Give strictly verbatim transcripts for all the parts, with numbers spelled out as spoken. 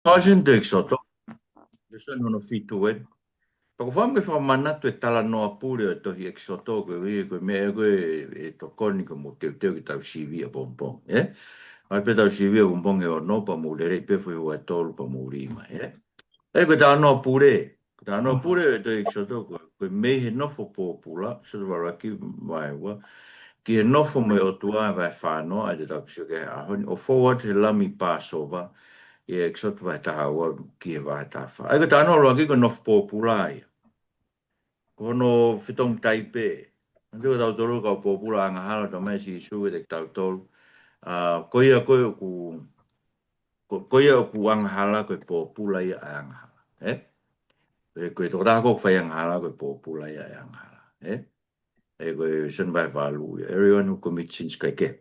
Fakaʻosi ʻEkisoto, lēsoni hono fitu ē. Pea ʻoku ou fakaʻamu ke fakamanatu e talanoa pule ʻo e tohi ʻEkisoto koeʻuhi ko e meʻa ko ē ʻe tokoni ke mou teuteu ke tau sivi ʻapongipongi, ē? ʻAi pē tau sivi ʻapongipongi ʻe ono pea mou lelei pē foʻi houa ʻe tolu pea mou lima, ē? Ē, ko e talanoa pule. Ko e talanoa pule ʻo e tohi ʻEkisoto ko, ko e mei he nofo pōpula, ʻEkisoto vahe ʻuluaki, vahe ua, ki he nofo mo e ʻOtua, vahe fā noa, ʻa ia te tau sio ki ai he ʻaho ni, ʻo fou atu he lami Pāsova, ʻi he ʻEkisoto vahe taha ua ki he vahe taha fā. ʻA ia ko e talanoa ʻuluaki ko e nofo pōpula ia. Ko hono fetongi taipe. Manatuʻi ko tautolu kau pōpula angahala, talamai ʻe Sīsū kiate kitautolu. ʻA, ko ia ko ē ʻoku, ko, ko ia ʻoku angahala ko e pōpula ia ʻa e angahala. Ē? Ē, ko e tokotaha ko ē ʻoku fai angahala ko e pōpula ia ʻa e angahala. Ē? Ē, ko e lēsoni vahe valu ia. Everyone who commits sins, kae kehe.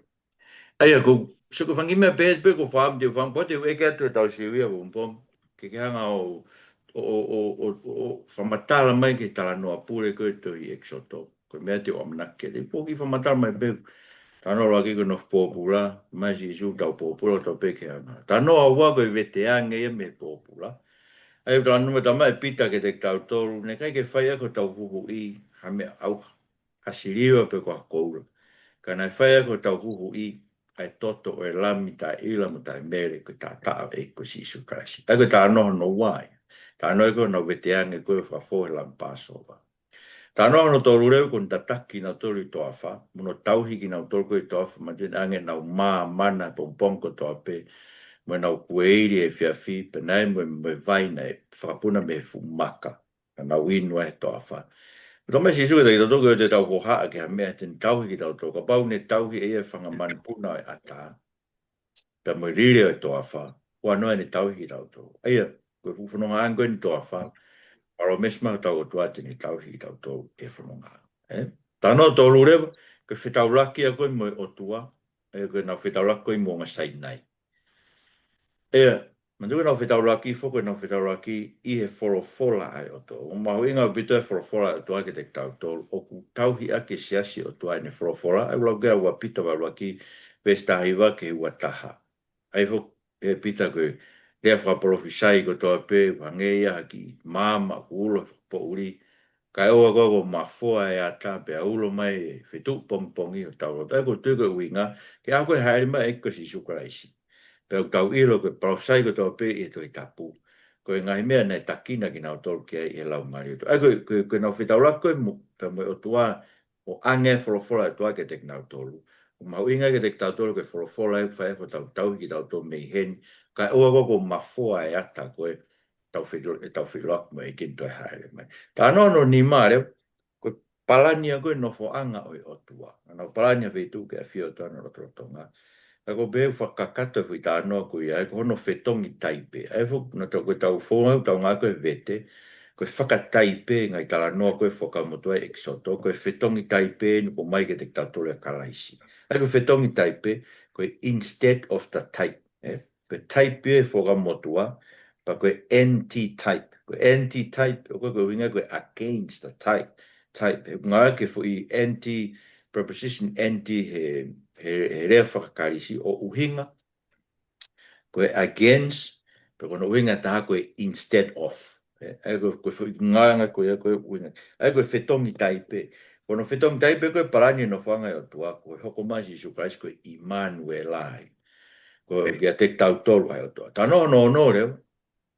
ʻA ia, ko, so ko e fanga kiʻi meʻa pē, pē ʻoku ou fakaʻamu te u fakaʻamu, pea te u ʻeke atu ʻetau sivi ʻapongipongi. Ke ke hanga ʻo, ʻo, ʻo fakamatala mai ki he talanoa pule ko ē ʻo e tohi ʻEkisoto. Ko e meʻa te u ʻamanaki ke te u foki fakamatala mai pē. Talanoa ʻuluaki ko e nofo pōpula, mai Sīsū tau pōpula, tau pē ke hanga. Talanoa ua ko e veteange ia mei he pōpula. ʻA ia, talanoa mai, talamai ʻe Pita kiate kitautolu, naʻe ʻikai ke fai ʻaki hotau huhuʻi ha meʻa ʻauha, ha siliva pe ko ha koula. Ka naʻe fai ʻaki hotau huhuʻi ʻa e toto ʻo e Lami taʻeʻila mo taʻemele, ko e taʻataʻa ʻo e ʻEiki ko Sīsū Kalaisi. ʻA ia ko e talanoa hono ua ia. Talanoa ia ko ē honau veteange ko ē ʻo fakafou he lami Pāsova. Talanoa hono tolu leva ko hono tataki kinautolu ʻi he toafa, mo hono tauhi kinautolu ko ē ʻi he toafa, manatuʻi naʻe ʻoange ʻenau mana he pongipongi kotoa pē, mo ʻenau kueili he efiafi, pea naʻe mo, mo e vai naʻe fakapuna mei he fuʻu maka, naʻa nau inu ai he toafa. Talamai ʻe Sīsū kiate kitautolu ʻoku ʻikai te tau hohaʻa ki ha meʻa te ne tauhi kitautolu, kapau ne tauhi ʻe ia e fanga manupuna ʻo e ʻatā, pea mo e lile ʻo e toafa, ʻoua naʻa ne tauhi kitautolu. ʻA ia, ko e fuʻu fononga ange ko eni ʻo e toafa, palōmesi mai hotau ʻOtua te ne tauhi kitautolu ʻi he fononga. Ē? Talanoa tolu leva, ko e fetaulaki ia ko ē mo e ʻOtua, ē, ko ʻenau fetaulaki ko ē ʻi Moʻunga Sainai. ʻA ia, manatuʻi ko ʻenau fetaulaki foki, ko ʻenau fetaulaki ʻi he folofola ʻa e ʻOtua. ʻOku mahuʻinga ʻaupito e folofola ʻa e ʻOtua kiate kitautolu, ʻoku tauhi ʻaki ʻe he siasi ʻo e ʻOtua ʻene folofola, ʻa ia ʻoku lau ki ai ʻa Pita vahe ʻuluaki, veesi taha hiva ki he ua taha. ʻA ia foki ʻe Pita ko e lea fakapalōfisai kotoa pē, ʻoku hangē ia ha kiʻi maama ʻoku ulo he fakapoʻuli, kae ʻoua kuo mafoa e ata pea ulo mai e fetuʻu pongipongi ʻi hotau loto. ʻA ia ʻoku ou tui ko e ʻuhinga, ki he ʻaho ko ē ʻe hāʻele mai ai e ʻEiki ko Sīsū Kalaisi. Pea ʻoku tau ʻilo ko e palōfisai kotoa pē ʻi he Tohi Tapu, ko e ngaahi meʻa naʻe tākina kinautolu ki ai ʻe he Laumālie ʻo e ʻOtua. ʻA ia ko e, ko e, ko ʻenau fetaulaki ko ē mo, pea mo e ʻOtua, ʻo ʻoange e folofola ʻa e ʻOtua kiate kinautolu. ʻOku mahuʻinga kiate kitautolu ko e folofola ʻoku fai ʻaki hotau tauhi kitautolu mei heni, kae ʻoua kuo mafoa e ata ko ē ʻetau feʻilo-, ʻetau feʻiloaki mo e ʻEiki ʻi he toe hāʻele mai. Talanoa hono nima leva, ko e palani ia ko ē e nofoʻanga ʻo e ʻOtua. Naʻa nau palani ha feituʻu ke ʻafio ʻa e ʻOtua ʻi hona lotolotonga. Ka ʻoku ou pehē ʻoku fakakakato e foʻi talanoa ko ia, ʻa ia ko hono fetongi taipe. ʻA ia foki, naʻa tau, ko ʻetau founga, tau ngāue ko ē he vete, ko e fakataipe e ngaahi talanoa ko ē ʻi he Fuakava Motuʻa ʻi ʻEkisoto, ko e fetongi taipe eni ʻoku ʻomai kiate kitautolu ʻe Kalaisi. ʻA ia ko e fetongi taipe, ko e instead of the type. Ē? Ko e type ia ʻi he Fuakava Motuʻa, pea ko e anti-type. Ko e anti-type, ʻoku, ko e ʻuhinga ko e against the type. Type, he ngāueʻaki e foʻi anti, preposition anti he, he, he lea faka-Kalisi ʻo ʻuhinga, ko e against, pea ko hono ʻuhinga ʻe taha ko e instead of. Ē, ʻa ia ko e, ko e foʻi ngāueʻanga ko ia ko e ʻuhinga. ʻA ia ko e fetongi taipe. Ko hono fetongi taipe ko e palani e nofoʻanga ʻo e ʻOtua, ko e hoko mai ʻa Sīsū Kalaisi ko e ʻImanuela ia. Ko ia kiate kitautolu ʻa e ʻOtua. Talanoa hono ono leva,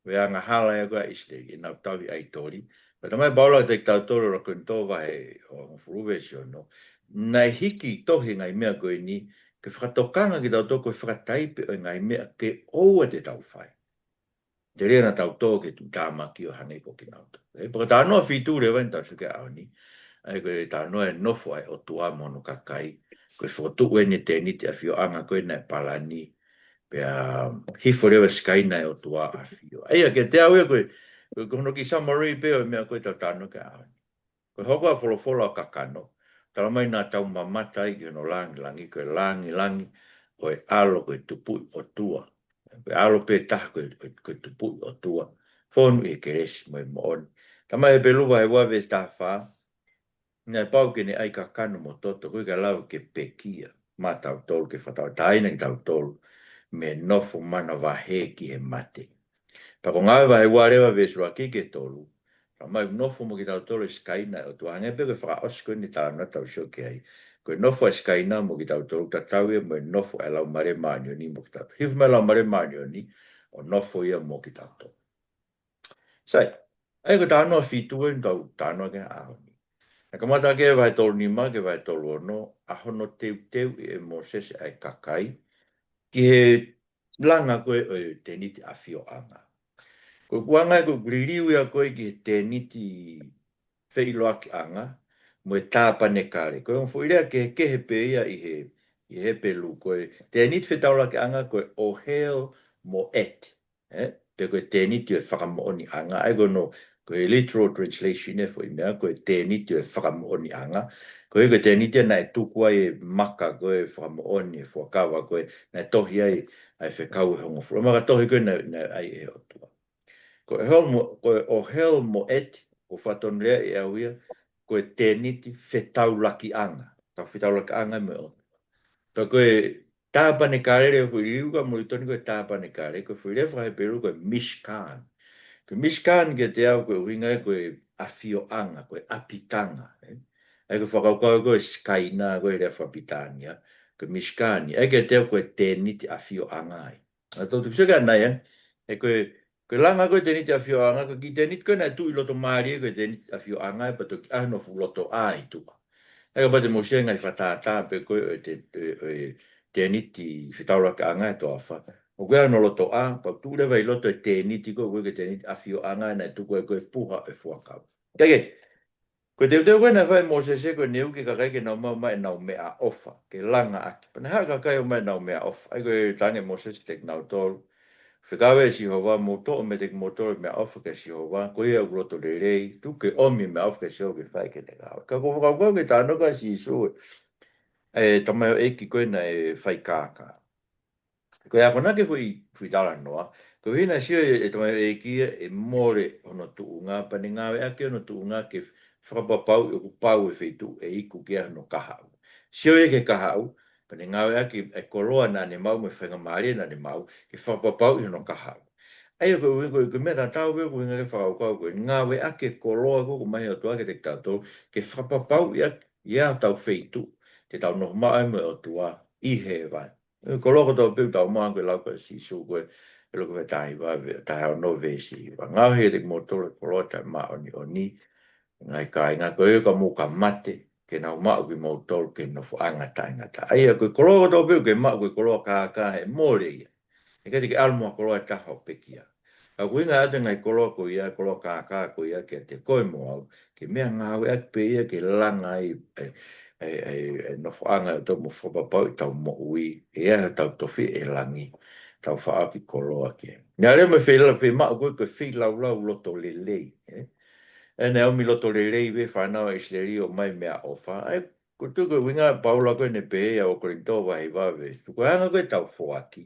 ko e angahala ia ko ē ʻa ʻIsileli, ʻenau tauhi ʻaitoli. Pea talamai ʻe Paula kiate kitautolu ʻi he ʻuluaki Kolinitō vahe hongofulu veesi ono, naʻe hiki tohi e ngaahi meʻa ko eni, ke fakatokanga kitautolu ko e fakataipe ʻo e ngaahi meʻa ke ʻoua te tau fai. Telia naʻa tau tō ki he tuʻutāmaki ʻo hangē ko kinautolu. Ē, pea ko e talanoa fitu leva eni ʻoku tau sio ki ai he ʻaho ni. ʻA ia ko e talanoa e nofo ʻa e ʻOtua mo hono kakai. Ko e fokotuʻu eni e tēniti ʻafioʻanga ko ē naʻe palani. Pea hifo leva e Sikaina ʻo e ʻOtua ʻo ʻafio. ʻA ia kiate au ia ko e, ko e, ko hono kiʻi summary pē ʻo e meʻa ko ē ʻoku tau talanoa ki ai he ʻaho ni. Ko e hoko ʻa e folofola ʻo kakano, talamai naʻa tau mamata ai ki hono langilangi, ko e langilangi ʻo e ʻAlo, ko e Tupuʻi ʻOtua. Ko e ʻAlo pē taha ko e, ko e, ko e Tupuʻi ʻOtua. Fonu ʻi he kelesi mo e moʻoni. Talamai ʻe Hepelū vahe ua veesi taha fā, naʻe pau ke ne ʻai kakano mo toto, ʻoku ʻikai lava ke pekia maʻatautolu, ke fakatauʻatāina kitautolu mei he nofo manavahē ki he mate. Pea ko Ngāue vahe ua leva veesi ʻuluaki ki he tolu, talamai ʻoku nofo mo kitautolu e Sikaina ʻo e ʻOtua, hangē pē ko e fakaʻosi ko eni talanoa tau sio ki ai. Ko e nofo ʻa e Sikaina mo kitautolu, tatau ia mo e nofo ʻa e Laumālie Māʻoniʻoni mo kitautolu. Hifo mai e Laumālie Māʻoniʻoni ʻo nofo ia mo kitautolu. Sai, ʻa ia ko e talanoa fitu eni ʻoku tau talanoa ki ai he ʻaho ni. Naʻe kamata ʻaki e vahe tolu nima ki he vahe tolu ono, ʻa hono teuteuʻi ʻe Mōsese ʻa e kakai ki he langa ko ē ʻo e tēniti ʻafioʻanga. Ko e ʻuhinga ia ʻoku liliu ia ko ē ki he tēniti feʻiloakiʻanga mo e tāpanekale. Ko e ongo foʻi lea kehekehe pē ia ʻi he, ʻi he Hepelū. Ko e tēniti fetaulakiʻanga ko e ohel moed. Ē? Pe ko e tēniti ʻo e fakamoʻoniʻanga. ʻA ia ko hono, ko e literal translation e foʻi meʻa, ko e tēniti ʻo e fakamoʻoniʻanga. Ko e, ko e tēniti naʻe tuku ai e maka ko ē fakamoʻoni, e fuakava ko ē naʻe tohi ai ʻa e fekau ʻe hongofulu. Maka tohi ko ē naʻe, naʻe ʻai ʻe he ʻOtua. Ko e ohel mo-, ko e ohel moed, ʻoku fakatonuleaʻi ʻe au ia ko e tēniti fetaulakiʻanga. Tau fetaulakiʻanga mo e ʻOtua. Pea ko e tāpanekale, lea foʻi liliu ka mo Litoni ko e tāpanekale, ko e foʻi lea faka-Hepelū ko e Mishkan. Ko e Mishkan kiate au ko e ʻuhinga ia ko e ʻafioʻanga, ko e ʻapitanga, ē? ʻA ia ko e fakakaukau ko e Sikaina ko e lea faka-Pilitānia, ko e Mishkan. ʻA ia kiate au ko e tēniti ʻafioʻanga ia. ʻA ia tau toki sio ki ai ʻanai, ē? He ko e, ko e langa ko e tēniti ʻafioʻanga, ko e kiʻi tēniti ko ē naʻe tuʻu ʻi loto mālie ko e tēniti ʻafioʻanga, ē, pea toki ʻai hono fuʻu lotoʻā ʻi tuʻa. ʻA ia kapau te mou sio he ngaahi fakatātā pē ko ē ʻo e te-, ʻo e, ʻo e tēniti fetaulakiʻanga he toafa. ʻOku ʻai hono lotoʻā, pea tuʻu leva ʻi loto e tēniti ko ē, ko e tēniti ʻafioʻanga naʻe tuku ai ko e puha ʻo e fuakava. Kae kehe, ko e teuteu ko ē naʻe fai ʻe Mōsese ko ʻene ui ki he kakai ke nau maʻu mai ʻenau meʻaʻofa, ke langa ʻaki. Pea naʻe haʻu e kakai ʻo maʻu ʻenau meʻaʻofa. ʻA ia ko e talaange ʻe Mōsese kiate kinautolu, fekau ʻe Sihova, mou toʻo meiate kimoutolu e meʻaʻofa kia Sihova, ko ia ʻoku loto lelei, tuku ke ʻomi e meʻaʻofa kia Sihova ke fai ʻene ngāue. Ka ʻoku ou fakakaukau ki he talanoa ʻa Sīsū, ʻa e tamaioʻeiki ko ē naʻe fai kākā. Ko e akonaki e foʻi, foʻi talanoa, ko e ʻuhinga naʻe sio e, e tamaioʻeiki ia ʻe mole hono tuʻunga, pea ne ngāueʻaki hono tuʻunga ke fakapapauʻi ʻoku pau e feituʻu ʻe iku ki ai hono kahaʻu. Sio ia ki he kahaʻu, pea ne ngāueʻaki e koloa naʻa ne maʻu mo e faingamālie naʻa ne maʻu ke fakapapauʻi hono kahaʻu. ʻA ia ko e ʻuhinga ko e, ko e meʻa tatau pē ʻoku ʻuhinga ki ai e fakakaukau ko ē, ngāueʻaki e koloa ko ē ʻoku ʻomai ʻe he ʻOtua kiate kitautolu ke fakapapauʻi ʻaki ia hotau feituʻu te tau nofo maʻu ai mo e ʻOtua ʻi hēvani. Ko e koloa kotoa pē ʻoku tau maʻu, ko e lau ko ē ʻa Sīsū ko ē, ʻi Luke vahe taha hiva, ve-, taha ono veesi hiva. Ngaohi kiate kimoutolu e koloa taʻemāʻoniʻoni, ngaahi kāinga, koeʻuhi ka mou ka mate, ke nau maʻu kimoutolu ki he nofoʻanga taʻengata. ʻA ia ko e koloa kotoa pē ʻoku ke maʻu ko e koloa kākā, ʻe mole ia. ʻIkai te ke ʻalu mo ha koloa ʻe taha ʻo pekia. Ka ʻoku ʻuhinga atu e ngaahi koloa ko ia, koloa kākā ko ia kiate koe mo au, ke meʻangāueʻaki pē ia ke langa ai e, e, e, e nofoʻanga ʻo e ʻOtua mo fakapapauʻi ʻetau moʻui, ʻe ʻi ai hotau tofiʻa ʻi langi, tau faʻaki koloa ki ai. Naʻe lea mo e feila-, fiemaʻu ko ē ko e feilaulau loto lelei, ē? ʻE, naʻe ʻomi loto lelei pē fānau ʻa ʻIsileli ʻo ʻomai meʻaʻofa. ʻA ia, ko e tuʻu ko e ʻuhinga ʻa Paula ko ē ʻene pehē ʻia ʻUkōlinitō vahe hiva veesi, ko e anga ko ē ʻetau foaki,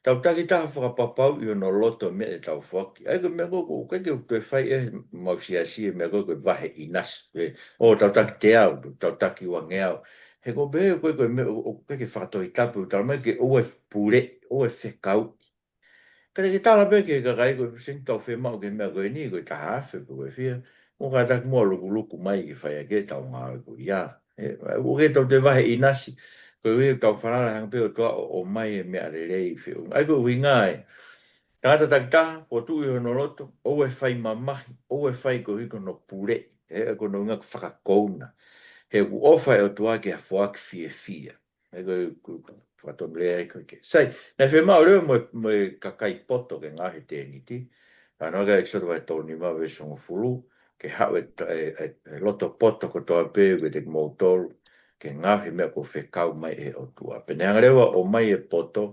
tau takitaha fakapapauʻi hono loto e meʻa te tau foaki. ʻA ia ko e meʻa ko ē, ʻoku ʻikai ke toe fai ʻe he mau siasi e meʻa ko ē ko e vahe ʻinasi. ʻE, ʻo tau taki teau, tau taki uangeau. He ko e pehē ko ē ko e meʻa, ʻoku ʻikai ke fakatohitapu, talamai ke ʻoua ʻe pule, ʻoua ʻe fekau. Ka te ke tala pē ki he kakai ko ē, sio ange, tau fiemaʻu ki he meʻa ko eni, ko e taha afe pe ko e fiha, mou kātaki muʻa ʻo lukuluku mai ke fai ʻaki ʻetau ngāue ko ia. ʻE, ʻoku ʻikai ke tau toe vahe ʻinasi, koeʻuhi ʻoku tau falala hangē pē ʻOtua ʻo, ʻomai e meʻa lelei feʻunga. ʻA ia ko e ʻuhinga ē, tangata takitaha, fokotuʻu ʻi hono loto, ʻoua ʻe fai mamahi, ʻoua ʻe fai koeʻuhi ko hono puleʻi, ē, ko hono ʻuhinga ko e fakakouna. He ʻoku ʻofa e ʻOtua ki ha foaki fiefia. ʻA ia ko e, ko e, ko e fakatonulea ia ko ē. Sai, naʻe fiemaʻu leva mo e, mo e kakai poto ke ngaohi e tēniti. Talanoa ki ai ʻEkisoto vahe tolu nima veesi hongofulu, ke haʻu e, e, e, e loto poto kotoa pē ʻoku ʻiate kimoutolu, ke ngaohi e meʻa kuo fekau mai ʻe he ʻOtua. Pea ne hanga leva ʻo ʻomai e poto,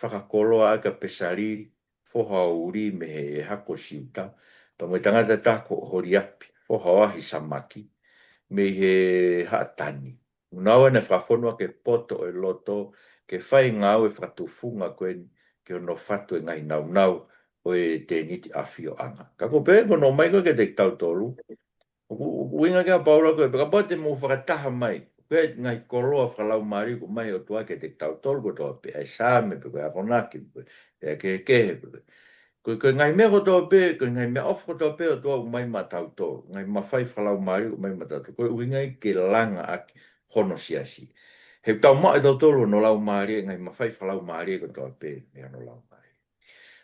fakakoloa ʻaki ʻa Pesalili, foha ʻo Uli mei he hako ʻo Siuta, pea mo e tangata ʻe taha ko ʻOholiapi, foha ʻo ʻAhisamaki, mei he haʻa Tani. Naʻa ne fakafonu ʻaki e poto ʻo e loto, ke fai e ngāue fakatufunga ko eni, ke hono fatu e ngaahi nāunau ʻo e tēniti ʻafioʻanga. Ka ko e pehē ko hono ʻomai ko ē kiate kitautolu, ʻoku, ʻoku ʻuhinga ki ai ʻa Paula ko ē, pea kapau te mou fakataha mai, ko e ngaahi koloa fakalaumālie kuo ʻomai ʻe he ʻOtua kiate kitautolu kotoa pē, ʻa e Saame pe ko e akonaki, pe ko e kehekehe, pe ko e Ko, ko e ngaahi meʻa kotoa pē, ko e ngaahi meʻaʻofa kotoa pē ʻa e ʻOtua ʻoku ʻomai maʻatautolu, ngaahi mafai fakalaumālie ʻoku ʻomai maʻatautolu, ko e ʻuhinga ia ke langa ʻaki hono siasi. He ʻoku tau maʻu ʻe tautolu hono laumālie, ngaahi mafai fakalaumālie kotoa pē mei hono laumālie.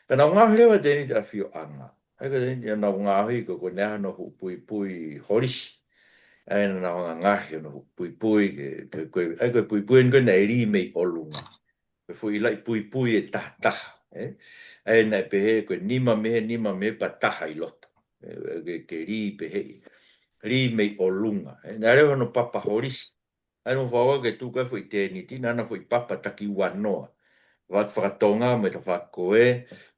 Pea nau ngaohi leva e tēniti ʻafioʻanga. ʻA ia ko e tēniti ʻa nau ngaohi ko, ko ʻene ʻi ai hono fuʻu puipui holisi. ʻA ia naʻa nau hanga ʻo ngaohi hono fuʻu puipui, ke, ke, ko e, ʻa ia ko e puipui eni ko ē naʻe lī mei ʻolunga. Ko e foʻi laʻi puipui ʻe tahataha, ē? ʻA ia naʻe pehē ko e nima mei hē, nima mei hē pea taha ʻi loto. Ē, ke, ke lī pehē. Lī mei ʻolunga, ē? Naʻe lava hono papa holisi. ʻA ia naʻa nau fakaʻau ke tuku ai e foʻi tēniti, naʻa na foʻi papa taki ua noa. Vatu fakatonga mo e tafaʻaki ko ē,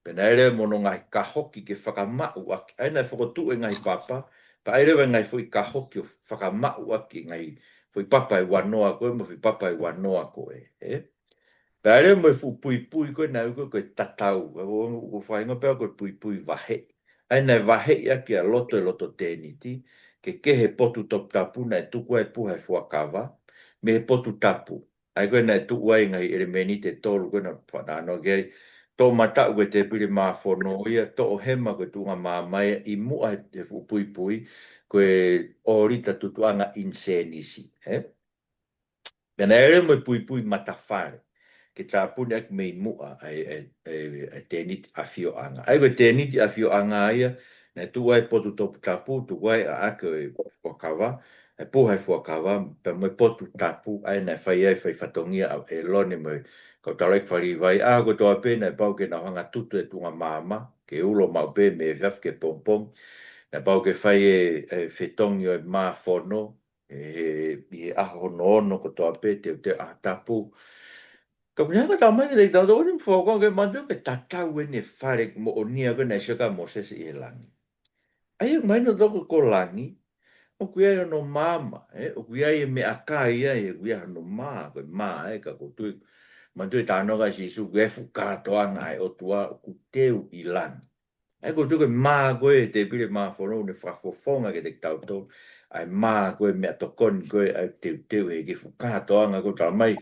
pea naʻe lava mo hono ngaahi kahoki ke fakamaʻu ʻaki. ʻA ia naʻe fokotuʻu e ngaahi papa, pea ʻi ai leva e ngaahi foʻi kahoki ʻo fakamaʻu ʻaki e ngaahi foʻi papa ʻe ua noa ko ē, mo e foʻi papa ʻe ua noa ko ē, ē? Pea ʻi ai leva mo e fuʻu puipui ko ē naʻe ui ko ē ko e tatau. ʻA ia ʻoku, ʻoku fakahingoa pē ko e puipui vaheʻi. ʻA ia naʻe vaheʻi ʻaki ʻa e loto, e loto tēniti, ke kehe he potu toputapu naʻe tuku ai e puha ʻo e fuakava mei he potu tapu. ʻA ia ko ē naʻe tuku ai e ngaahi ʻelemēniti ʻe tolu ko ē naʻa ku faʻa talanoa ki ai. Toʻomataʻu ko e tēpile māfono ia, toʻohema ko e tuʻunga maama ia, ʻi muʻa he, he fuʻu puipui ko e ʻōlita tutuʻanga ʻinisēnisi, ē? Pea naʻe lava mo e puipui matafale ke tāpuni ʻaki mei muʻa ʻa e, ʻa e, ʻa e, ʻa e tēniti ʻafioʻanga. ʻA ia ko e tēniti ʻafioʻanga ia, naʻe tuku ai e potu toputapu, tuku ai ʻa e ʻaʻake ʻo e fuakava, e puha ʻo e fuakava, pea mo e potu tapu, ʻa ia naʻe fai ai e fai fatongia ʻa ʻĒlone mo e kau taulaʻeiki faka-Līvai, ʻaho kotoa pē naʻe pau ke nau hanga ʻo tutu e tuʻunga maama, ke ulo maʻu pē mei he efiafi ki he pongipongi, naʻe pau ke fai e, e fetongi ʻo e māfono, ʻi he, ʻi he ʻaho hono ono kotoa pē, teuteu ʻaho tapu. Ka ʻoku ne hanga ʻo talamai kiate kitautolu ʻoku ne fakaʻau ke manatu ki he tatau eni e fale moʻonia ko ē naʻe sio ki ai ʻa Mōsese ʻi he langi. ʻA ia ʻoku mahino ʻe tautolu ko e langi, ʻoku ʻi ai hono maama, ē, ʻoku ʻi ai e meʻakai ai, ʻoku ʻi ai hono mā, ko e mā, ē, ka ʻoku ou tui, manatuʻi e talanoa ʻa Sīsū, ʻoku ʻi ai e fuʻu kātoanga ʻa e ʻOtua ʻoku teu ʻi langi. ʻA ia ʻoku ou tui ko e mā ko ē he tēpile māfono ʻoku ne fakafofonga kiate kitautolu ʻa e mā ko ē, meʻatokoni ko ē ʻa e teuteu ʻe he ʻEiki, fuʻu kātoanga ʻoku talamai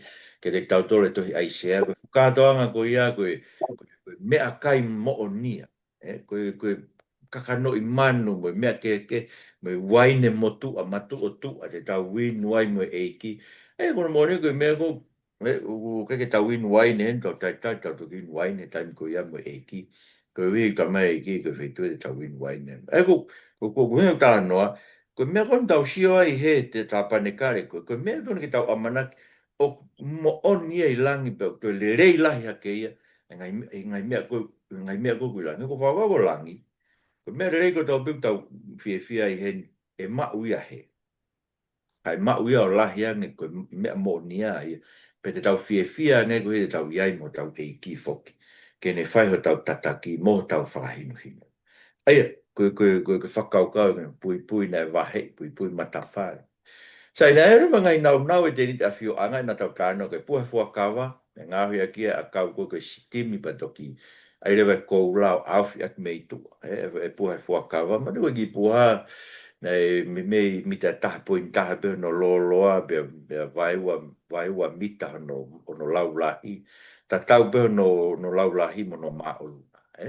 kiate kitautolu ʻe he tohi ʻAisea, ko e fuʻu kātoanga ko ia ko e, ko e, ko e meʻakai moʻonia, ē, ko e, ko e kakanoʻi manu mo e meʻa kehekehe, mo e uaine motuʻa, matuʻotuʻa te tau inu ai mo e ʻEiki. Ē, ko hono moʻoni ko e meʻa ko ē, ʻoku ʻikai ke tau inu uaine heni, tau talitali, tau toki inu uaine he taimi ko ia mo e ʻEiki. Koeʻuhi ko e meʻa ʻa e ʻEiki, ko e feituʻu te tau inu uaine. ʻA ia ko, ko, ko, ko e meʻa ʻoku talanoa, ko e meʻa ko eni ʻoku tau sio ai he te tāpanekale ko ē, ko e meʻa totonu ke tau ʻamanaki ʻoku moʻoni ia ʻi langi pea ʻoku toe lelei lahi hake ia ʻi he ngaahi, ʻi he ngaahi meʻa ko ē, ngaahi meʻa ko ē ʻoku ʻi langi. Ko e fakaʻau ko e langi, ko e meʻa lelei kotoa pē ʻoku tau fiefia ai heni, ʻe maʻu ia hē. Kae maʻu ia ʻo lahi ange, ko e meʻa moʻonia ia. Pea te tau fiefia ange koeʻuhi te tau ʻi ai mo hotau ʻEiki foki ke ne fai hotau tataki mo hotau fakahinohino. ʻA ia, ko e, ko e, ko e, ko e fakakaukau ʻo e puipui naʻe vaheʻi, puipui matafale. Sai, naʻe ʻi ai leva e ngaahi nāunau ʻo e tēniti ʻafioʻanga naʻa tau talanoa ki ai, puha ʻo e fuakava, naʻe ngaohi ʻaki ia ʻa e ʻakau ko ē ko e sitimi pea toki ʻai leva e koula ʻo ʻaofi ʻaki mei tuʻa, ē, e, e puha ʻo e fuakava, manatuʻi ko e kiʻi puha naʻe meimei mita ʻe taha poini taha pē hono lōloa, pea, pea vaeua, vaeua mita hono, hono laulahi, tatau pē hono, hono laulahi mo hono māʻolunga, ē.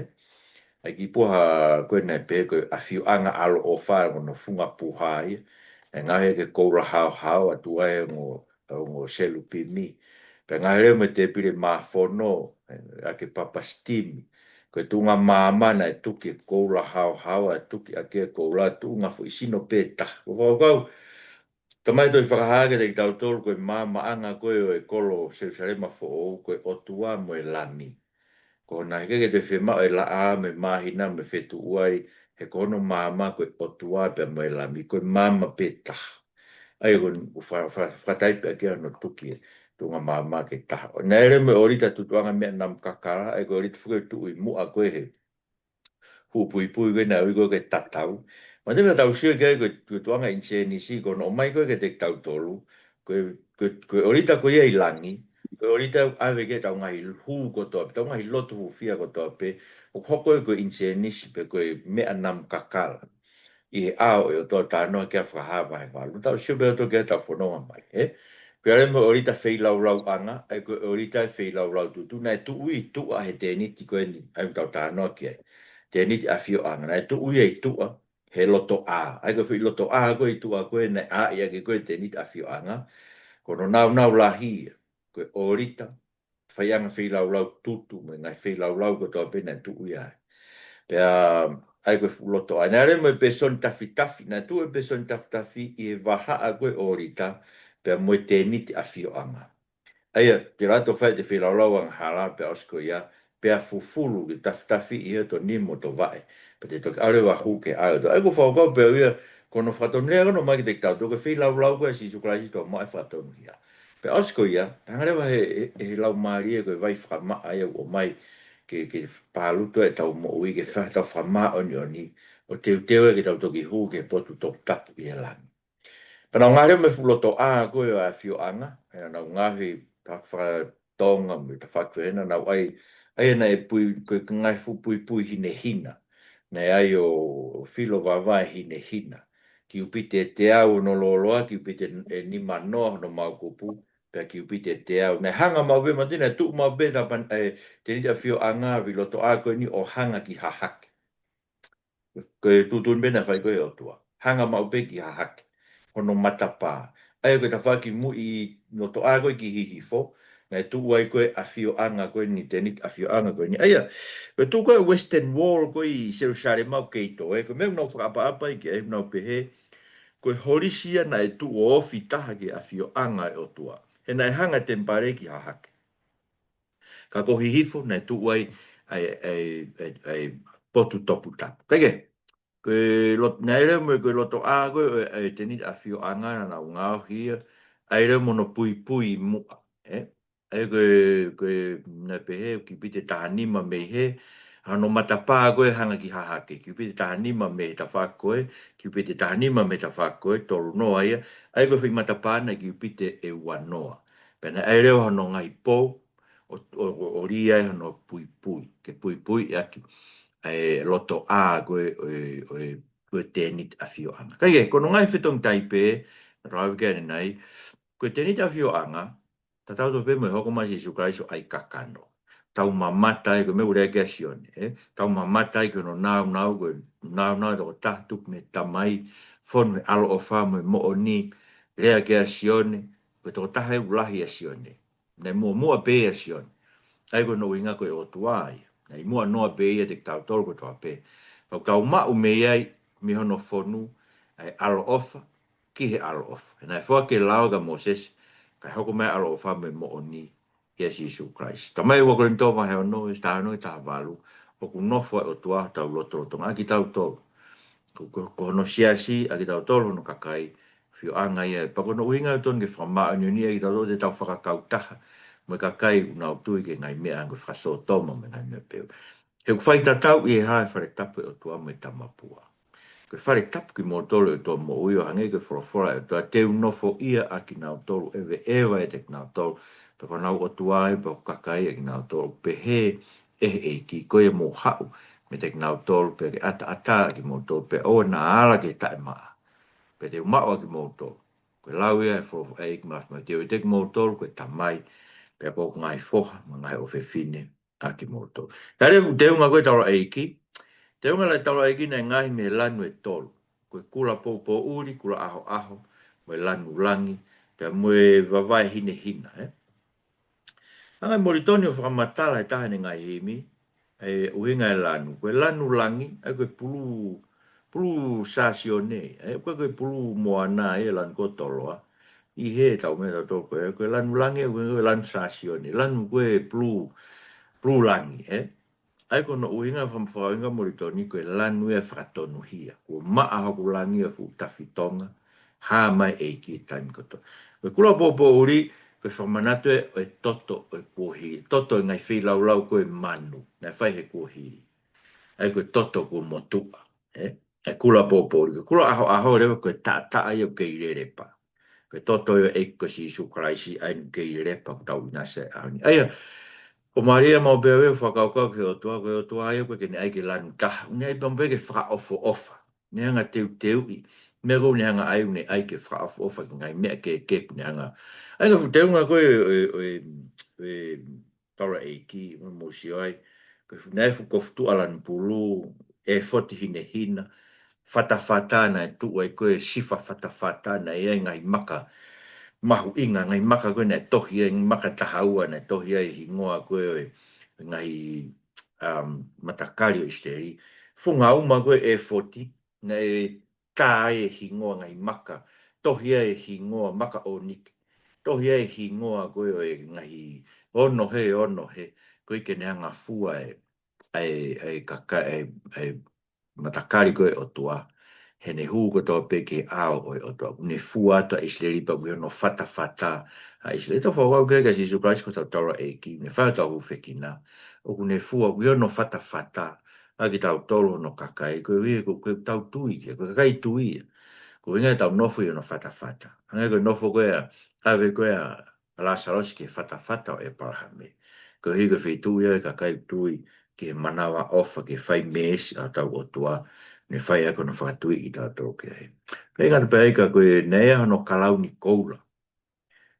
ʻA ia ko e kiʻi puha ko ē naʻe pehē ko e ʻafioʻanga ʻaloʻofa, ko hono funga puha ia. Naʻe ngaohi ʻaki e koula haohaoa, tuku ai e ongo, ongo selupimi. Pea ngaohi leva mo e tēpile māfono, ē, ʻaki e papa sitimi. Ko e tuʻunga maama naʻe tuki e koula haohaoa, ʻe tuki ʻaki e koula tuʻunga foʻi sino pē taha. Ko e fakaʻau, talamai ʻe he tohi Fakahā kiate kitautolu ko e maamaʻanga ko ē ʻo e kolo Selusalema foʻou, ko e ʻOtua mo e Lami. Ko hono ʻikai ke toe fiemaʻu e laʻā mo e māhina mo e fetuʻu ai, he ko hono maama ko e ʻOtua pea mo e Lami, ko e maama pē taha. ʻA ia ko e fa-, fa-, fakataipe ʻaki ia hono tuki e tuʻunga maama ke taha. Naʻe ʻi ai leva mo e ʻōlita tutuʻanga meʻa namu kakala, ʻa ia ko e ʻōlita foki ʻoku tuʻu ʻi muʻa ko ē he fuʻu puipui ko ē naʻe ui ko ē ko e tatau. Manatuʻi naʻa tau sio ki ai ko e, ko e tuʻunga ʻinisēnisi, ko hono ʻomai ko ē kiate kitautolu, ko e, ko e, ko e ʻōlita ko ia ʻi langi, ko e ʻōlita ʻoku ʻave ki ai ʻetau ngaahi hū kotoa pē, ʻetau ngaahi lotu hūfia kotoa pē, ʻoku hoko ia ko e ʻinisēnisi pe ko e meʻa namu kakala ʻi he ʻao ʻo e ʻOtua, talanoa ki ai Fakahā vahe valu. Tau sio pē ʻo tau ke tau fononga mai, ē? Pea ʻi ai leva mo e ʻōlita feilaulauʻanga, ʻa ia ko e ʻōlita ʻe feilaulau tutu, naʻe tuʻu ʻi tuʻa he tēniti ko eni, ʻa ia ʻoku tau talanoa ki ai. tēniti ʻafioʻanga, naʻe tuʻu ia ʻi tuʻa he loto ʻā. ʻA ia ko e foʻi loto ʻā ko ē ʻi tuʻa ko ē naʻe ʻā ʻaki ko ē tēniti ʻafioʻanga, ko hono nāunau lahi ia, ko e ʻōlita, faiʻanga feilaulau tutu, mo e ngaahi feilaulau kotoa pē naʻe tuʻu ia ai. Pea, ʻa ia ko e fuʻu loto ʻā. Naʻe lele mo e pēsoni tafitafi, naʻe tuʻu e pēsoni tafitafi ʻi he vahaʻa ko ē ʻōlita, pea mo e tēniti ʻafioʻanga. ʻA ia, te lato fai ʻete feilaulau angahala, pea ʻosi ko ia, pea fufulu ki tafitafi ʻi he to nimo to vaʻe. Pea te toki ʻalu ʻo hū ki he ʻao ʻo e ʻOtua. ʻA ia ko e fakakaukau pē ia, ko hono fakatonu lea ko ē ʻomai kiate kitautolu, ko e feilaulau ko ē ʻa Sīsū Kalaisi ʻo ʻomai e fakatonuhia. Pea ʻosi ko ia, hanga leva he, he, he Laumālie ko e vai fakamaʻa ia ʻoku ʻomai ke, ke pālutu ʻetau moʻui, ke fai ʻetau fakamāʻoniʻoni, ʻo teuteu ia ke tau toki hū ki he potu toputapu ʻi he langi. Pea nau ngaohi leva mo e fuʻu loto ʻā ko ē ʻo e ʻafioʻanga, he naʻa nau ngaohi tafaʻaki fakatonga mo e tafaʻaki fē naʻa nau ʻai, ʻa ia naʻe pui, ko e ngaahi fuʻu puipui hinehina. Naʻe ʻai ʻo, ʻo filo vavae hinehina. Kiupite ʻe teau hono lōloa, kiupite ʻe nimanoa hono maukupu, pea kiupite ʻe teau. Naʻe hanga maʻu pē, manatuʻi naʻe tuʻu maʻu pē tapa, ē, tēniti ʻafioʻanga, foʻi loto ʻā ko eni ʻo hanga ki hahake. Ko e tuʻutuʻuni pē naʻe fai ko ē ʻe he ʻOtua. Hanga maʻu pē ki hahake. Hono matapā. ʻA ia ko e tafaʻaki muʻa ʻi loto ʻā ko ē ki Hihifo, naʻe tuʻu ai ko ē ʻafioʻanga ko eni, tēniti ʻafioʻanga ko eni. ʻA ia, ko e tuʻu ko ē Western Wall ko ē ʻi Selusalema ʻoku kei toe, ko e meʻa ʻoku nau fakaʻapaʻapa ai ki ai, ʻoku nau pehē, ko e holisi ia naʻe tuʻu ʻo ofi taha ki he ʻafioʻanga ʻo e ʻOtua. He naʻe hanga e temipale ki hahake. Ka ko Hihifo, naʻe tuʻu ai, ʻa e, ʻa e, ʻa e, ʻa e potu toputapu. Kae kehe, ko e lot-, naʻe lele mo e ko e loto ʻā ko ē ʻo e, ʻa e tēniti ʻafioʻanga naʻa nau ngaohi ia, ʻa ia lele mo hono puipui muʻa, ē? ʻA ia ko e, ko e, naʻe pehē, kiupite ʻe taha nima mei hē, hono matapā ko ē hanga ki hahake, kiupite ʻe taha nima mei he tafaʻaki ko ē, kiupite ʻe taha nima mei he tafaʻaki ko ē, tolu noa ia, ʻa ia ko e foʻi matapā naʻe kiupite ʻe ua noa. Pea naʻe ʻai leva hono ngaahi pou, ʻo, ʻo, ʻo, ʻo lī ai hono puipui, ke puipui ʻaki ʻa e loto ʻā ko ē ʻo e, ʻo e, ʻo e tēniti ʻafioʻanga. Kae kehe, ko hono ngaahi fetongi taipe, naʻa tau ʻave ki ai ʻanenai, ko e tēniti ʻafioʻanga, tatau tofu pē mo e hoko mai ʻa Sīsū Kalaisi ʻo ʻai kakano. Tau mamata ai, ko e meʻa ʻoku lea ki ai ʻa Sione, ē? Tau mamata ai ki hono nāunau, ko e nāunau ʻe toko taha tupu mei he Tamai, fonu he ʻaloʻofa mo e moʻoni, lea ki ai ʻa Sione, ko e toko taha ʻoku lahi ʻia Sione. Naʻe muʻomuʻa pē ʻia Sione. ʻA ia ko hono ʻuhinga ko e ʻOtua ia. Naʻe ʻi muʻa noa pē ia ʻiate kitautolu kotoa pē. Ka ʻoku tau maʻu mei ai, mei hono fonu, ʻa e ʻaloʻofa, ki he ʻaloʻofa. He naʻe foaki e lao kia Mōsese, kae hoko mai e ʻaloʻofa mo e moʻoni ʻia Sīsū Kalaisi. Talamai ʻe ua Kolinitō vahe ono, veesi taha ono ki he taha valu, ʻoku nofo ai e ʻOtua ʻi hotau lotolotonga, ʻa kitautolu. Ko, ko, ko hono siasi, ʻa kitautolu hono kakai, ʻafioʻanga ia, pea ko hono ʻuhinga ʻoku totonu ke fakamāʻoniʻoniʻi ai kitautolu ʻoku tau fakakautaha mo e kakai ʻoku nau tui ki he ngaahi meʻa hangē ko e fakasōtoma mo e ngaahi meʻa pehē. He ʻoku faitatau ʻi he hā e fale tapu ʻo e ʻOtua mo e tamapua. Ko e fale tapu kimoutolu ʻe ʻOtua moʻui ʻo hangē ko e folofola ʻa e ʻOtua, te u nofoʻia ʻa kinautolu, ʻeveʻeva ʻiate kinautolu, pea ko honau ʻOtua ia, pea ko e kakai ʻa kinautolu, pehē ʻe he ʻEiki, ko ia mou haʻu meiate kinautolu, pea ke ʻataʻatā ʻa kimoutolu, pea ʻoua naʻa ala ki he taʻemaʻa, pea te u maʻu ʻa kimoutolu. Ko e lau ia ʻa e fo-, ʻa e ʻEiki Māfimafi, te u ʻiate kimoutolu ko e Tamai, pea ko hoku ngaahi foha mo e ngaahi ʻofefine ʻa kimoutolu. Ka lea ʻoku teunga ko ē taulaʻeiki, teunga e taulaʻeiki naʻe ngaohi mei he lanu ʻe tolu. Ko e Kula Poupouʻuli, Kula ʻAhoʻaho, mo e Lanu Langi, pea mo e Vavae Hinehina, ē? Hanga ʻe Molitoni ʻo fakamatala he taha ʻene ngaahi himi, ʻa e ʻuhinga e lanu. Ko e lanu langi, ʻa ia ko e pulū, pulū Sāsione, ʻa ia ko e, ko e pulū moana, ʻa e lanu ko Toloa. ʻI he tau meʻa tautolu ko e, ko e lanu langi, ʻa ia ko e lanu Sāsione, lanu ko e pulū, pulū langi, ē? ʻA ia ko hono ʻuhinga, faka-, fakaʻuhinga Molitoni, ko e lanu ia ʻe fakatonuhia. Kuo maʻa hoku langi ʻa e fuʻu tafitonga, hā mai e ʻEiki he taimi kotoa. Ko e Kula Poupouʻuli, ko e fakamanatu ē ʻo e toto ʻo e kuohili, toto ʻo e ngaahi feilaulau ko ē manu, naʻe fai he kuohili. ʻA ia ko e toto kuo motuʻa, ē? ʻA e Kula Poupouʻuli, ko e Kula ʻAhoʻaho leva ko e taʻataʻa ia ʻoku kei lelepa. Ko e toto ia ʻo e ʻEiki ko Sīsū Kalaisi, ʻa ia ʻoku kei lelepa ʻoku tau ʻinasi ai he ʻaho ni. ʻA ia, ʻoku mālie maʻu pē ʻa e fakakaukau ki he ʻOtua, ko e ʻOtua ia ʻoku ʻikai ke ne ʻai ke lanu taha, ʻoku ne ʻai pē mo pē ke fakaʻofoʻofa. Ne hanga teuteuʻi, meʻa ko ē ʻoku ne hanga ʻai, ʻoku ne ʻai ke fakaʻofoʻofa ki he ngaahi meʻa kehekehe ʻoku ne hanga. ʻA ia ko e fuʻu teunga ko ē, ʻo e, ʻo e, ʻo e taulaʻeiki, mo, mo sio ai, Ko e fu-, naʻe fuʻu kofu tuʻa lanu pulu, ʻefoti hinehina, fatafata naʻe tuʻu ai ko e sifa fatafata naʻe ʻi ai ngaahi maka mahuʻinga, ngaahi maka ko ē naʻe tohi ai, ngaahi maka taha ua naʻe tohi ai hingoa ko ē ʻo e ngaahi, um, matakali ʻo ʻIsileli. Funga uma ko e ʻefoti, naʻe tā ai e hingoa ngaahi maka, tohi ai e hingoa maka ʻōnike, tohi ai e hingoa ko ē ʻo e ngaahi ono he, ono he, ko e ke ne hanga fua e, e, e kaka-, e, e matakali ko ē ʻOtua, he ne hū kotoa pē ki he ʻao ʻo e ʻOtua. Ne fua atu ʻa ʻIsileli pea ʻoku ʻi hono fatafata ʻa ʻIsileli. Tau fakakaukau ki ai kia Sīsū Kalaisi ko hotau taulaʻeiki, ne fai hotau hūfekina, ʻoku ne fua, ʻoku ʻi hono fatafata ʻa kitautolu hono kakai, koeʻuhi ko, ko ʻetau tui ki ai, ko e kakai tui ia. Ko e ʻuhinga ʻetau nofo ʻi hono fatafata. Hangē ko e nofo ko ē ʻa, ʻave ko ē ʻa Lāsalosi ki he fatafata ʻo ʻĒpalahame. Koeʻuhi ko e feituʻu ia ʻo e kakai tui ki he manavaʻofa, ki he fai meesi ʻa hotau ʻOtua, ne fai ʻaki hono fakatuiʻi kitautolu ki ai. Pea ʻikai ngata pē ai ka ko e naʻe ʻi ai hono kalauni koula.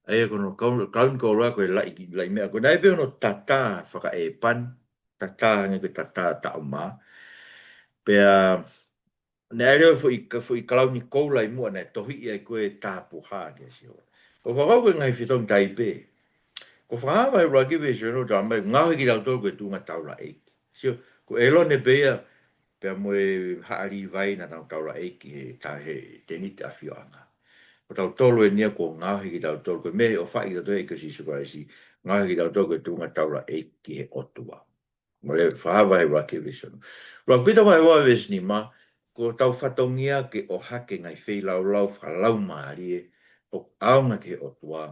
ʻA ia ko hono kau-, kalauni koula ko e laʻi, laʻi meʻa. Ko e naʻe ʻi ai pē hono tatā fakaʻēpani, tatā hangē ko e tatā taʻu mā. Pea naʻe ʻi ai leva e foʻi ka-, foʻi kalauni koula ʻi muʻa naʻe tohiʻi ai ko e tapuhā kia Sihova. Ko e fakakaukau ko e ngaahi fetongi taipe. Ko Fakahā vahe ʻuluaki veesi ono talamai, ngaohi kitautolu ko e tuʻunga taulaʻeiki. Sio, ko ʻĒlone pē ia, pea mo e haʻa Līvai naʻa nau taulaʻeiki he ta-, he tēniti ʻafioʻanga. Ko tautolu eni ia kuo ngaohi kitautolu, ko e meʻa ʻoku ʻofaʻi kitautolu ʻe he ʻEiki ko Sīsū Kalaisi, ngaohi kitautolu ko e tuʻunga taulaʻeiki ki he ʻOtua. Mole Fakahā vahe ʻuluaki veesi ono. ʻUluaki Pita vahe ua veesi nima, ko hotau fatongia ke ʻohake ngaahi feilaulau fakalaumālie ʻoku ʻaonga ki he ʻOtua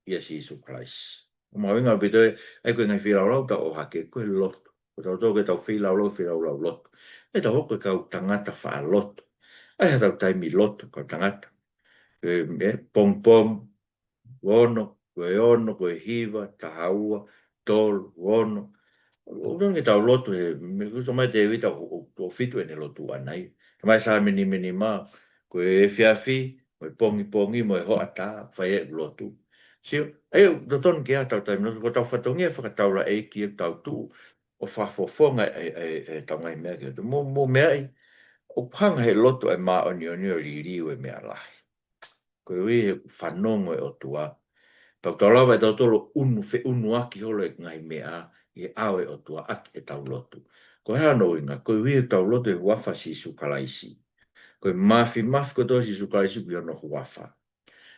ʻia Sīsū Kalaisi. ʻOku mahuʻinga ʻaupito ē, ʻa ia ko e ngaahi feilaulau ʻoku tau ʻohake, ko e lotu. Ko tautolu ko ʻetau feilaulau, feilaulau lotu. ʻE tau hoko ko e kau tangata faʻa lotu. ʻA ia haʻatau taimi lotu, kau tangata. ʻE, ʻe, pongipongi, ono, ko e ono, ko e hiva, taha ua, tolu, ono. ʻOku tonu ke tau lotu he, meʻa ko ē ʻoku talamai ʻe Tēvita ʻoku, ʻoku, ʻoku fitu ʻene lotu ʻaʻana ia. Talamai ʻe Saame nima nima, ko e efiafi, mo e pongipongi, mo e hoʻatā, fai e lotu. Sio, ʻa ia, ʻoku totonu ke ʻi ai haʻatau taimi lotu, ko hotau fatongia fakataulaʻeiki ʻoku tau tuʻu ʻo fakafofonga e, e, e, ʻetau ngaahi meʻa ki he ʻOtua. Mou, mou meaʻi, ʻoku hanga ʻe he lotu ʻo e māʻoniʻoni ʻo liliu e meʻa lahi. Koeʻuhi he fanongo e ʻOtua. Pea ʻoku tau lava ʻe tautolu ʻo ʻunu, feʻunuaki holo e ngaahi meʻa ʻi he ʻao e ʻOtua ʻaki ʻetau lotu. Ko e hā hono ʻuhinga, koeʻuhi ʻetau lotu he huafa ʻo Sīsū Kalaisi. Ko e māfimafi kotoa ʻo Sīsū Kalaisi ʻoku ʻi hono huafa.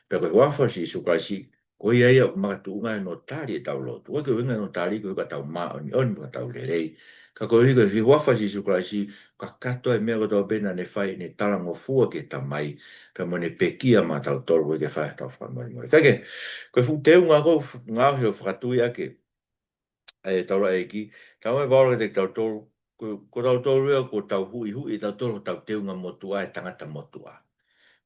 Pea ko e huafa ʻo Sīsū Kalaisi, ko ia ia ʻoku makatuʻunga ai hono tali ʻetau lotu. ʻOku ʻikai ko e ʻuhinga hono tali, ko e ʻuhinga ʻetau māʻoniʻoni, ʻetau lelei. Ka koeʻuhi ko e huafa ʻo Sīsū Kalaisi, kakato e meʻa kotoa pē naʻa ne fai, ne talangofua ki he Tamai, pea mo ʻene pekia maʻatautolu, ʻoku ʻikai ke fai haʻatau fakamolemole. Kae kehe, ko e fuʻu teunga ko ē ʻoku ngaohi ʻo fakatui ʻaki ʻe he taulaʻeiki, talamai ʻe Paula kiate kitautolu, ko, ko tautolu ia, ko hotau huʻihuʻi ʻe tautolu hotau teunga motuʻa, e tangata motuʻa.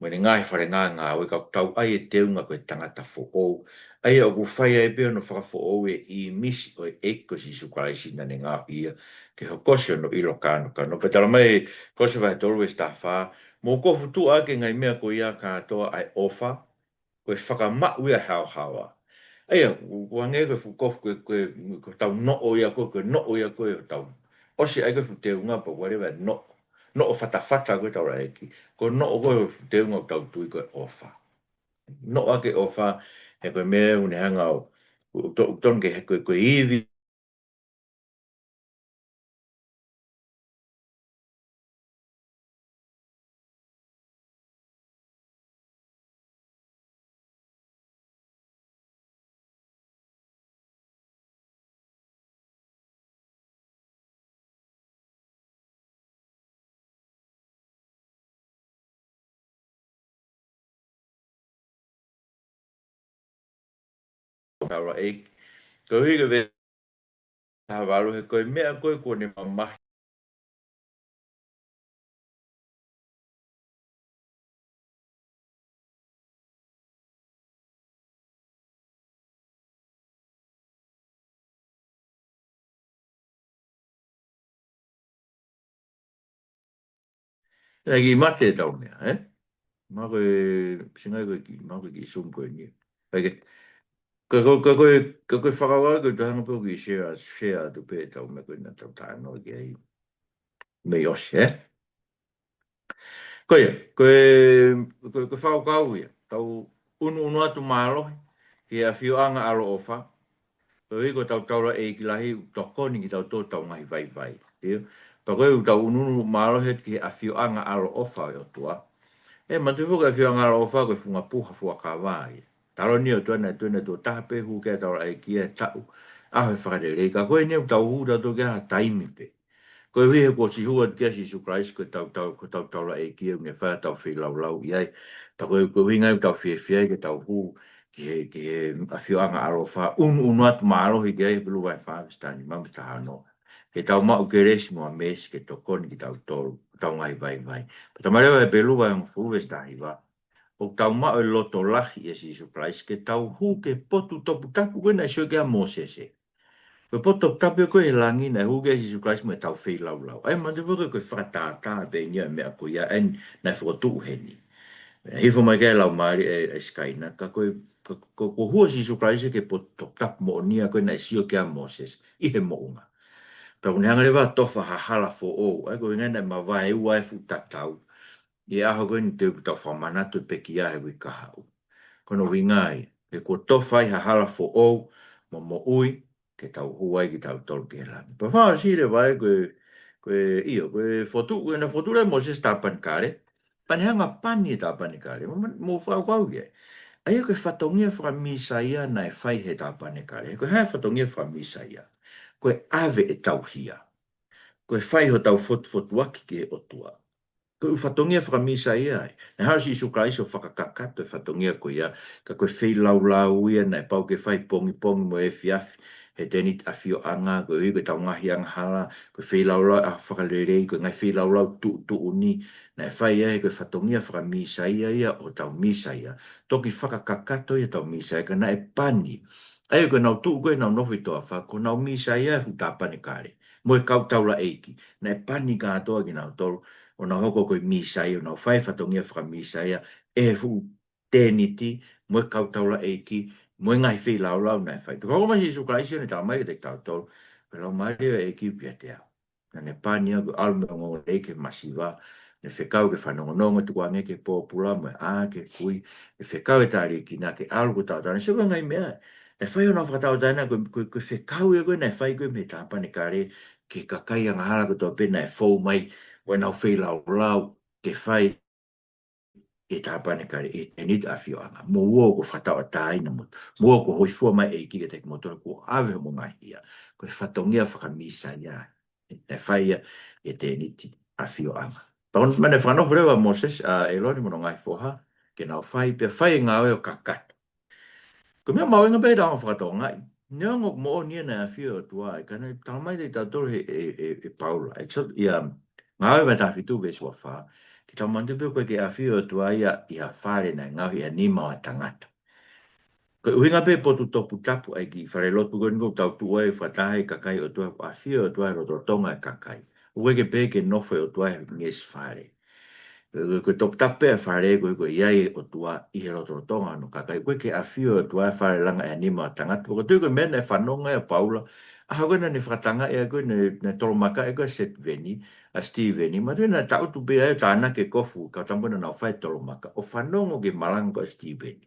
Mo ʻene ngaahi fale ngāue, ka ʻoku tau ʻai e teunga ko e tangata foʻou. ʻA ia ʻoku fai ai pē hono fakafoʻou e ʻīmisi ʻo e ʻEiki ko Sīsū Kalaisi naʻa ne ngaohi ia ke hokosi hono ʻilo kānokano. Pea talamai ʻe Kolose vahe tolu veesi taha fā, mou kofu tuʻa ʻaki e ngaahi meʻa ko ia kātoa, ʻa e ʻofa, ko e fakamaʻu ia ʻo e haohaoa. ʻA ia, ʻoku, ʻoku hangē ko e fuʻu kofu, ko e, ko e, ko hotau noʻo ia ko ē, ko e noʻo ia ko ē ʻoku tau ʻosi ʻai ko ē fuʻu teunga pea ʻoku leva e noʻo. Noʻo fatafata ko ē taulaʻeiki. Ko e noʻo ko ē fuʻu teunga ʻoku tau tui ko e ʻofa. Noʻo ʻaki e ʻofa, he ko e meʻa ʻoku ne hanga ʻo, ʻoku to-, ʻoku tonu ke, he ko e, ko e ivi taulaʻeiki. Koeʻuhi ko e veesi taha valu, he ko e meʻa ko ē kuo ne mamahi. Naʻe kiʻi mate ʻetau meʻa, ē? Mahalo ko e, singai ko e kiʻi, mahalo ko e kiʻi Zoom ko eni. Kae kehe, Ka ko, ka ko e, ka ko e fakakaukau ko e tau hanga pē ʻo kiʻi share, share atu pē ʻetau meʻa ko ē naʻa tau talanoa ki ai mei ʻosi, ē? Ko ia, ko e, ko e, ko e fakakaukau ia. Tau ʻunuʻunu atu mālohi ki he ʻafioʻanga ʻaloʻofa. Koeʻuhi ko hotau taulaʻeiki lahi ʻoku tokoni kitautolu ʻi heʻetau ngaahi vaivai. ʻIo? Pea ko e ʻoku tau ʻunuʻunu mālohi atu ki he ʻafioʻanga ʻaloʻofa ʻo e ʻOtua. ʻE, manatuʻi foki ʻafioʻanga ʻaloʻofa ko e funga puha fuakava ia. Taloni ʻOtua naʻe tuʻu ʻene tuʻo taha pē hū ki ai e taulaʻeiki ia he taʻu ʻaho ʻo e fakalelei. Ka ko eni ʻoku tau hū tautolu ki ai ha taimi pē. Koeʻuhi he kuo ʻosi hū atu ki ai ʻa Sīsū Kalaisi ko hotau, tau, ko hotau taulaʻeiki ʻoku ne fai hotau feilaulau ʻi ai. Pea ko e, ko e ʻuhinga ia ʻoku tau fiefia ai ke tau hū ki he, ki he ʻafioʻanga ʻaloʻofa, ʻunuʻunu atu mālohi ki ai, Hepelū vahe fā veesi taha nima mo e taha ono. Ke tau maʻu kelesi mo ha meesi ke tokoni kitautolu ʻi heʻetau ngaahi vaivai. Pea talamai leva ʻe Hepelū vahe hongofulu veesi taha hiva, ʻoku tau maʻu e loto lahi ʻia Sīsū Kalaisi ke tau hū ki he potu toputapu ko ē naʻe sio ki ai ʻa Mōsese. Ko e potu toputapu ia ko ē ʻi langi naʻe hū ki ai ʻa Sīsū Kalaisi mo ʻetau feilaulau. ʻA ia manatuʻi foki ko e fakatātā pē eni ia ʻo e meʻa ko ia ʻa ia naʻe fokotuʻu heni. Hifo mai ki ai e laumālie ʻa e, ʻa e sikaina, ka ko e, ko, ko, ko e hū ʻa Sīsū Kalaisi ki he potu toputapu moʻoni ia ko ē naʻe sio ki ai ʻa Mōsese ʻi he moʻunga. Pea kuo ne hanga leva ʻo tofa ha hala foʻou, ʻa ia ko e ʻuhinga ia naʻe mavaeua e fuʻu tatau ʻi he ʻaho ko eni te u tau fakamanatu e pekia he uike kahaʻu. Ko hono ʻuhinga ia, he kuo tofa ai ha hala foʻou mo moʻui, ke tau hū ai kitautolu ki he langi. Pea fakaʻosi leva ia ko e, ko e, ʻio, ko e fotu, ko ʻene fotu leva ʻe Mōsese e tāpanekale, pea ne hanga ʻo pani e tāpanekale, mou, mou fakakaukau ia. ʻA ia ko e fatongia fakamīsaia naʻe fai he tāpanekale, ko e hā e fatongia fakamīsaia? Ko e ʻave ʻetau hia. Ko e fai hotau fotufotuaki ki he ʻOtua. Ko e ʻū fatongia fakamīsaia ia. Naʻe haʻu ʻa Sīsū Kalaisi ʻo fakakakato e fatongia ko ia, ka ko e feilaulau ia naʻe pau ke fai pongipongi mo e efiafi he tēniti ʻafioʻanga, koeʻuhi ko ʻetau ngaahi angahala, ko e feilaulau ʻaho fakalelei, ko e ngaahi feilaulau tuʻutuʻuni, naʻe fai ia he ko e fatongia fakamīsaia ia ʻo hotau Mīsaia. Toki fakakakato ia hotau Mīsaia, ka naʻe pani. ʻA ia ko ʻenau tuʻu ko ē ʻenau nofo ʻi he toafa, ko honau Mīsaia e fuʻu tāpanekale mo e kau taulaʻeiki. Naʻe pani kātoa kinautolu, ʻo nau hoko ko e Mīsaia, ʻo nau fai e fatongia fakamīsaia ʻe he fuʻu tēniti mo e kau taulaʻeiki, mo e ngaahi feilaulau naʻe fai. Pea ko e hoko mai ʻa Sīsū Kalaisi ʻo ne talamai kiate kitautolu, ko e Laumālie ʻo e ʻEiki ʻoku ʻiate au. Naʻa ne pani au ke u ʻalu mei he ongoongolelei ki he masiva, ne fekau ke fanongonongo, tukuange ki he pōpula mo e ʻā ki he kui, ne fekau e taliekina ke ʻalu kuo tauʻatāina. Sio ko e ngaahi meʻa naʻe fai ʻo nau fakatauʻatāina, ko e, ko e, ko e fekau ia ko ē naʻe fai ko ē mei he tāpanekale ki he kakai angahala kotoa pē naʻe fou mai, ko ʻenau feilaulau ke fai ʻi he tāpanekale, ʻi he tēniti ʻafioʻanga. Mou ō kuo fakatauʻatāina mo, mou ō kuo hōifua mai e ʻEiki kiate kimoutolu, kuo ʻave hoʻomou ngaahi hia. Ko e fatongia fakamīsaia naʻe fai ia ʻi he tēniti ʻafioʻanga. Pea ko ʻene fakanofo leva ʻa Mōsese, ʻa ʻĒlone mo hono ngaahi foha, ke nau fai, pea fai e ngāue ʻo kakato. Ko e meʻa mahuʻinga pē ke tau fakatokangaʻi. Neongo ʻoku moʻoni ia naʻe ʻafio e ʻOtua, ʻa ia ka naʻe talamai kiate kitautolu ʻe he, ʻe, ʻe, ʻe Paula, ʻEkisoto, ʻia Ngāue vahe taha fitu veesi ua fā, ke tau manatuʻi pē ʻoku ʻikai ke ʻafio e ʻOtua ia ʻi ha fale naʻe ngaohi ʻe ha nima ʻo ha tangata. Ko e ʻuhinga pē potu toputapu ʻa e kiʻi falelotu ko eni ʻoku tau tuʻu ai ʻo fakataha ai e kakai ʻo e ʻOtua, ʻoku ʻafio e ʻOtua he lotolotonga ʻo e kakai. ʻOku ʻikai ke pehē ke nofo e ʻOtua he ngeʻesi fale. Ko e, ko e toputapu pē ʻa e fale ko ē, ko e ʻi ai e ʻOtua ʻi he lotolotonga ʻo hono kakai. ʻOku ʻikai ke ʻafio e ʻOtua he fale langa ʻe ha nima ʻo ha tangata. Pea ʻoku ou tui ko e meʻa naʻe fanongo ai ʻa Paula, ʻaho ko ē naʻa ne fakatanga ia ko ē, naʻe, naʻe tolomaka ia ko ē ʻa Sitīveni, ʻa Sitīveni. Manatuʻi naʻe taʻutu pē ai ʻo tānaki e kofu, kau tamu naʻa nau fai e tolomaka, ʻo fanongo ki he malanga ko ē ʻa Sitīveni.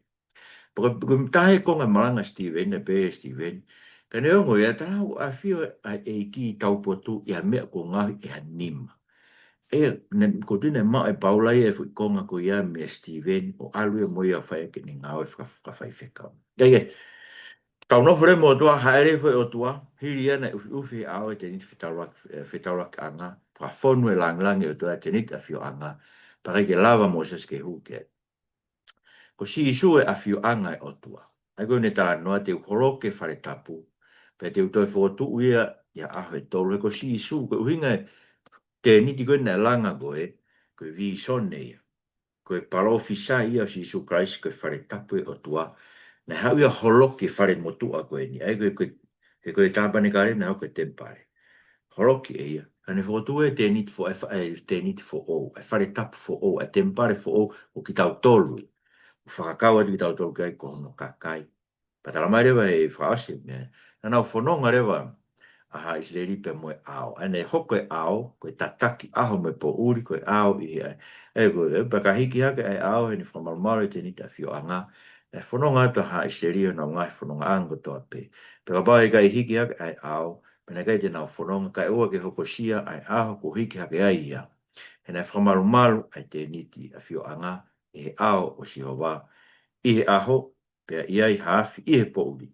Pea ko e, ko e taha e konga e malanga ʻa Sitīveni, naʻe pehē ʻe Sitīveni, ka neongo ia, tala ʻoku ʻafio ʻa e ʻEiki ʻi hotau potu ʻi ha meʻa kuo ngaohi ʻe ha nima. ʻE, naʻe, ʻoku ou tui naʻe maʻu ʻe Paula ia e foʻi konga ko ia meia Sitīveni, ʻo ʻalu ia mo ia ʻo fai ʻaki ʻene ngāue faka-, fakafaifekau. Ka ʻi he, tau nofo leva mo e ʻOtua, hāʻele foʻi ʻOtua, hili ia naʻe ʻufiʻufi he ʻao e tēniti fetaulaki-, e, fetaulakiʻanga, fakafonu e langilangi ʻo e ʻOtua he tēniti ʻafioʻanga, pea ʻikai ke lava ʻa Mōsese ke hū ki ai. Ko Sīsū e ʻafioʻanga e ʻOtua. ʻA ia ko ʻene talanoa, te u holoki e fale tapu, pea te u toe fokotuʻu ia ʻi he ʻaho ʻe tolu. He ko Sīsū, ko e ʻuhinga e tēniti ko ē naʻe langa ko ē, ko e vīsone ia. Ko e palōfisai ia ʻo Sīsū Kalaisi ko e fale tapu e ʻOtua. Naʻe haʻu ia ʻo holoki e fale motuʻa ko eni. ʻA ia ko e, ko e, he ko e tāpanekale naʻe hoko ko e temipale. Holoki ʻe ia. Ka ne fokotuʻu e tēniti fo-, e fa-, e tēniti foʻou, e fale tapu foʻou, e temipale foʻou ʻo kitautolu. ʻO fakakau atu kitautolu ki ai ko hono kakai. Pea talamai leva he fakaʻosi, meʻa, naʻa nau fononga leva ʻa haʻa ʻIsileli pea mo e ʻao. ʻA ia naʻe hoko e ʻao ko e tataki ʻaho mo e poʻuli, ko e ʻao ʻi he ʻai. ʻA ia ko e, pea ka hiki hake ʻa e ʻao, heʻene fakamalumalu e tēniti ʻafioʻanga, naʻe fononga atu ʻa haʻa ʻIsileli ʻi honau ngaahi fonongaʻanga kotoa pē. Pea kapau ʻe ʻikai hiki hake ʻa e ʻao, pea naʻe ʻikai te nau fononga, kaeʻoua ke hokosia ʻa e ʻaho kuo hiki hake ai ia. He naʻe fakamalumalu ʻa e tēniti ʻafioʻanga ʻi he ʻao ʻo Sihova ʻi he ʻaho, pea ʻi ai ha afi ʻi he poʻuli,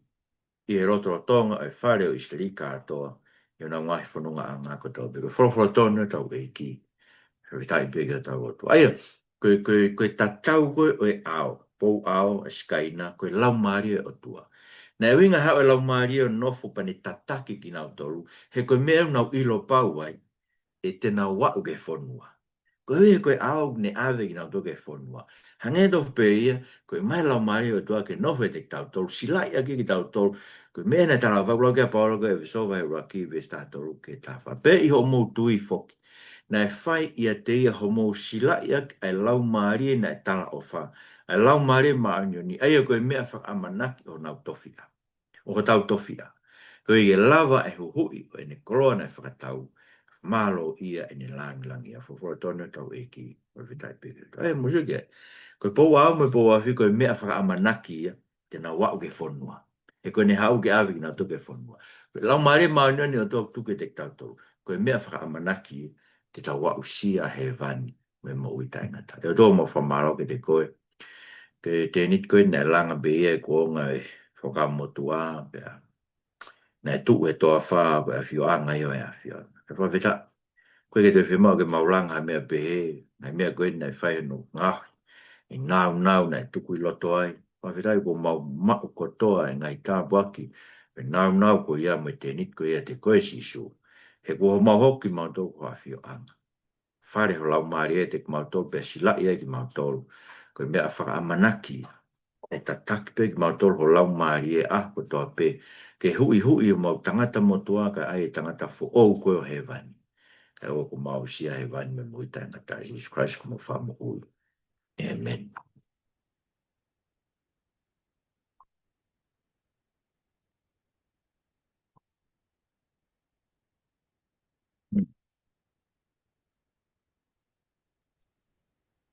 ʻi he lotolotonga ʻo e fale ʻo ʻIsileli kātoa, ʻi honau ngaahi fonongaʻanga kotoa pē. Ko e folofola tonu ʻa hotau ʻEiki. Fakafetaʻi pē ki hotau ʻOtua. ʻA ia, ko e, ko e, ko e tatau ko ē ʻo e ʻao, pou ʻao ʻa e Sikaina, ko e Laumālie ʻo e ʻOtua. Naʻe ʻuhinga he ʻao ʻo e Laumālie ʻo nofo pea ne tataki kinautolu, he ko e meʻa ʻoku nau ʻilo pau ai, ʻe te nau aʻu ki he fonua. Ko e, ko e ʻao ne ʻave kinautolu ki he fonua. Hangē tofu pē ia, ko e ʻomai e Laumālie ʻo e ʻOtua ke nofo ʻiate kitautolu, silaʻi ʻaki kitautolu. Ko e meʻa naʻe tala, fakalau ki ai ʻa Paula ko ē ʻi ʻEfesō vahe ʻuluaki veesi taha tolu ki he taha fā. Pea ʻi hoʻomou tui foki, naʻe fai ʻiate ia hoʻomou silaʻi ʻaki ʻa e Laumālie naʻe talaʻofa, ʻa e Laumālie Māʻoniʻoni, ʻa ia ko e meʻa fakaʻamanaki ʻo honau tofiʻa, ʻo hotau tofiʻa. Koeʻuhi ke lava ʻa e huhuʻi ʻo ʻene koloa naʻe fakatau, mālō ia ʻene lāngilangiʻia. Folofola tonu ʻa hotau ʻEiki. Fakafetaʻi pē ki he ʻOtua. ʻE, mou sio ki ai. Ko e pou ʻao mo e pou afi ko e meʻa fakaʻamanaki ia te nau aʻu ki he fonua. He ko ʻene haʻu ke ʻave kinautolu ki he fonua. Ko e Laumālie Māʻoniʻoni ʻo e ʻOtua ʻoku tuku kiate kitautolu, ko e meʻa fakaʻamanaki ia te tau aʻusia hēvani mo e moʻui taʻengata. ʻE ʻOtua, mau fakamālō kiate koe. Ko e tēniti ko ē naʻe langa pē ia e kuonga ʻo e Fuakava Motuʻa, pea naʻe tuʻu he toafa ko e ʻafioʻanga ia ʻo e ʻAfiona. ʻE fakafetaʻi. ʻOku ʻikai ke toe fiemaʻu ke mau langa ha meʻa pehē, ngaahi meʻa ko ē naʻe fai hono ngaohi, e nāunau naʻe tuku ʻi loto ai. Fakafetaʻi kuo mau maʻu kotoa e ngaahi tāpuaki, e nāunau ko ia mo e tēniti ko ia ʻiate koe Sīsū. He kuo mau hoko kimautolu ko ho ʻafioʻanga. Fale ho Laumālie ʻiate kimautolu pea silaʻi ai kimautolu. Ko e meʻa fakaʻamanaki, ʻe tataki pē kimautolu ho Laumālie ʻaho kotoa pē, ke huʻihuʻi homau tangata motuʻa kae ʻai e tangata foʻou ko ē ʻo hēvani. Kaeʻoua kuo mau aʻusia hēvani mo e moʻui taʻengata. ʻIa Sīsū Kalaisi ko homau Fakamoʻui. ʻĒmeni.